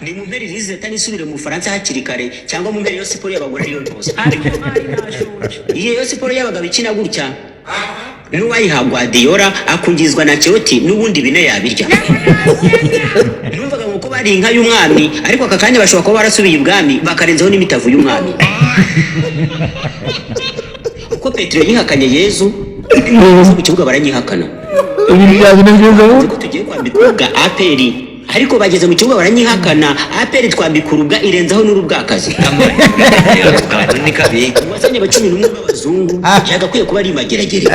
Ni mu mperi rizeta nisubire mu Bufaransa hakiri kare, cyangwa mu mperi yo siporo y'abagore ariyo ntoza. Ariko mwari nashonje. Iyo siporo y'abagabo ikina gutya, n'uwayiha Guardiola akungizwa na Ancelotti, n'ubundi bine yabirya. Numvaga ngo ko bari inka y'umwami, ariko aka kanya bashobora kuba barasubiye ibwami, bakarenzaho n'imitavu y'umwami, kuko Petero yihakanye Yezu, mu kibuga baranyihakana. Ibintu bya bintu byiza. Nzi ko tugiye kwambika urubwa APR, ariko bageze mu kibuga baranyihakana. APR twambika urubwa, irenzaho n'urubwakazi. Ni kabiri. Uwazanye aba 11 b'abazungu yagakwiye kuba ari imageragere.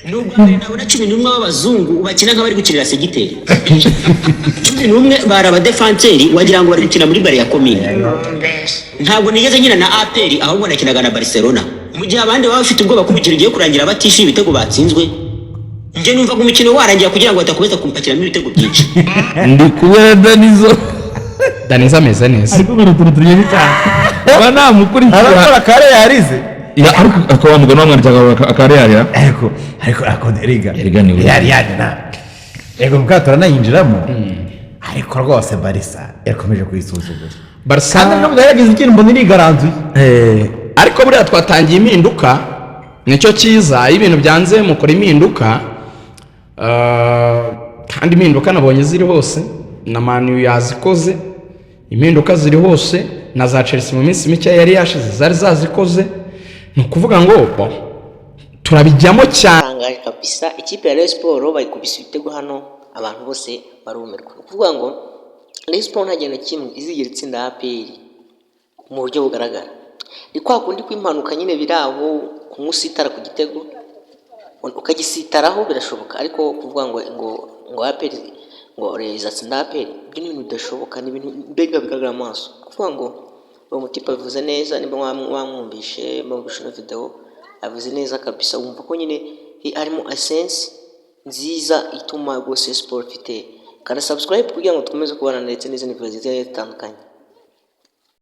Ni ubwa mbere nabona 11 b'abazungu bakina nk'abari gukinira segiteri. 11 bari abadefanseri, wagira ngo bari gukina muri bare ya komine. Ntabwo nigeze nkina na APR, ahubwo nakinaga na Barcelona. Mu gihe abandi baba bafite ubwoba ko umukino ugiye kurangira batishyuye ibitego batsinzwe, njye numvaga umukino warangira kugira ngo badakomeza kumpakiramo ibitego byinshi. Ndi kumwe na Danizo. Daniza ameze neza. Ariko ngo utuntu turyoshye cyane aba namukurikira. Arakora kare yarize. Ya, ariko akaba mugani wamwandikira akareyarira. Ariko erega Erega ni we. Yari yani na yego mbwa turanayinjiramo, ariko rwose Barça yakomeje kuyisuzugura. Barca. Kandi nubwo yaragize ikintu, mbona irigaranzuye. Ariko buriya twatangiye impinduka, nicyo cyiza. Iyo ibintu byanze mukora impinduka. Kandi impinduka nabonye ziri hose, na Man U yazikoze, impinduka ziri hose, na za Chelsea mu minsi mike yari yashize zari zazikoze. Ni ukuvuga ngo bo, turabijyamo cyane. Tangaje kabisa, ikipe ya Rayon Sport bayikubise ibitego hano, abantu bose barumirwa. Ni ukuvuga ngo Rayon Sport nta kintu na kimwe izigera itsinda APR mu buryo bugaragara. Ni kwa kundi kw'impanuka nyine, biri aho kumusitara ku gitego ukagisitaraho birashoboka, ariko kuvuga ngo APR, ngo Rayon izatsinda APR, ibyo ni ibintu bidashoboka, ni ibintu mbega bigaragara amaso. Kuvuga ngo uwo mutipe abivuze neza, niba wamwumvishe, mwumvishe ino video, avuze neza kabisa, wumva ko nyine harimo essence nziza ituma rwose siporo ifite. Kanda subscribe kugira ngo dukomeze kubana ndetse n'izindi video zigiye zitandukanye.